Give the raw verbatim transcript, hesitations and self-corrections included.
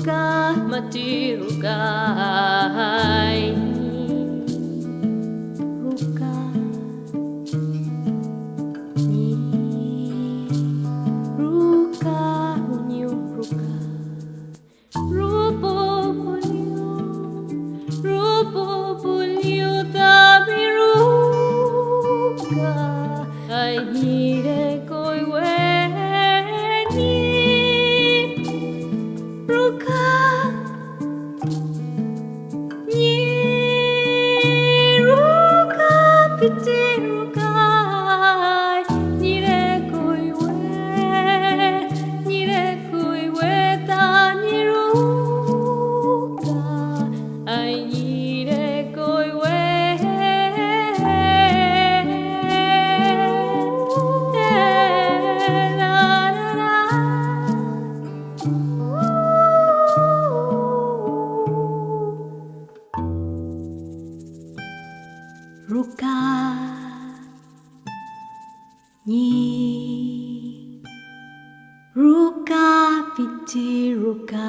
Ruka, mati ruka, ai ni ruka, ni ruka, ni ruka. Rububuliu, rububuliu tamiruka, ai ni reko iweni ruka, ni ruka, bitiruka, ai ni reko iwe, ni reko iwe taniruka, ai ni reko iwe. Ruka, ni ruka, bitiruka.